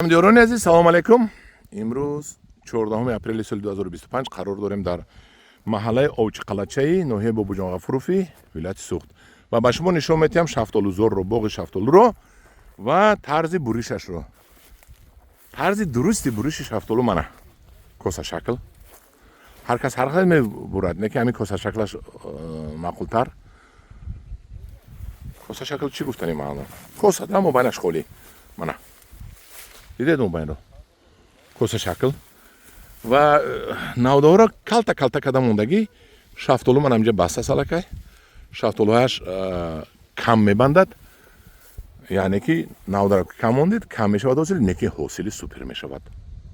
Ҳамдиёрони азиз, салом алайкум. Имрӯз 14 апрели соли 2025 қарор дорем дар маҳаллаи Овчиқалачаи ноҳияи Бобоҷон Ғафурови, вилояти Суғд, ва ба шумо нишон медиҳам шафтолузорро, боғи шафтолуро ва тарзи буришашро. Тарзи дурусти буриши шафтолу мана коса шакл. Ҳар кас ҳар хел мебурад, не ки ҳамин коса шаклаш маъқултар. Коса шакл чӣ гуфтани маъно? Коса да мобайнаш холӣ. Мана, дидед мобайнро, коса шакл ва навдаҳоро калта калта карда мондагӣ. Шафтолу ман ҳаминҷа баста салакай, шафтолуҳояш кам мебандад, яъне ки навдаро кам мондед, кам мешавад ҳосил, не ки ҳосили супер мешавад,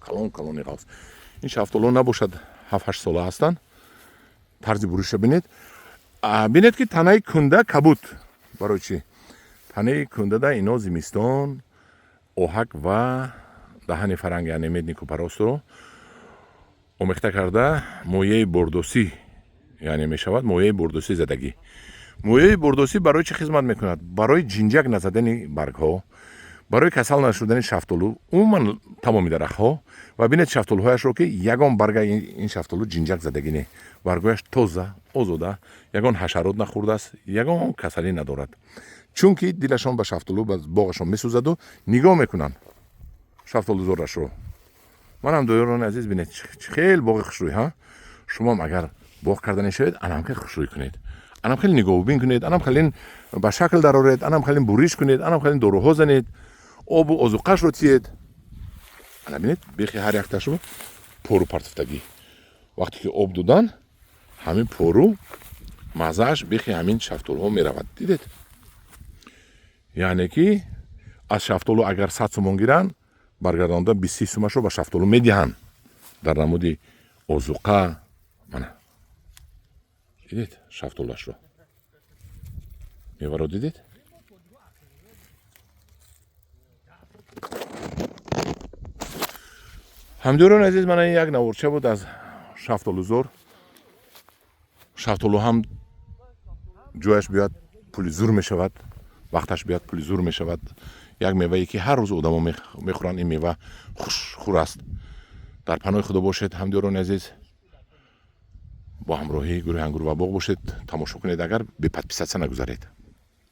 калон калони ғафз. Ин шафтолуҳо набошад 7-8 сола ҳастанд. Тарзи буриша бинед. Бинед, ки танаи кунда кабуд. Барои чӣ танаи кундада? Ино зимистон оҳак ва даҳани фаранг, яъне медный купорос ро омехта карда, мояи бордосӣ, яъне мешавад мояи бордосӣ задагӣ. Мояи бордосӣ барои чӣ хизмат мекунад? Барои ҷинҷак назадани баргҳо, барои касал нашудани шафтолу, умуман тамоми дарахтҳо. Ва бинед шафтолуҳояшро, ки ягон барга ин шафтолу ҷинҷак задагӣ не, баргҳояш тоза, озода, ягон ҳашарот нахӯрдааст, ягон касалӣ надорад, чунки дилашон ба шафтолу, ба боғашон месӯзаду нигоҳ мекунанд шафтолузорашро. Манам, дӯёрони азиз, бинед, чӣ хел боғи хушрӯй. Ҳа, шумоам агар боғ карда мешавед, анам хел хушрӯй кунед, анам хеле нигоҳубин кунед, анам хеле ба шакл дароред, анам хеле буриш кунед, анам хеле доруҳо занед, обу озуқашро тиед. Ана бинед, бехи ҳар якташро пору партофтагӣ. Вақте ки об додан, ҳамин пору маззааш бехи ҳамин шафтолуҳо меравад. Дидед, яъне ки аз шафтолу агар 100 сомон гиранд, баргардонда 20-30 сумашро ба шафтолу медиҳанд дар намуди озуқа. Мана, дидед шафтолуашро, меваро дидед. Ҳамдиёрони азиз, мана ин як наворча буд аз шафтолузор. Шафтолу ҳам ҷояш биёяд, пули зур мешавад, вақташ биёяд, пули зур мешавад. Як мевае, ки ҳар рӯз одамо мехӯранд, ин мева хушхӯр аст. Дар паноҳи Худо бошед, ҳамдиёрони азиз. Бо ҳамроҳии гурӯҳи Ангур ва боғ бошед, тамошо кунед, агар бе подписаться нагузаред.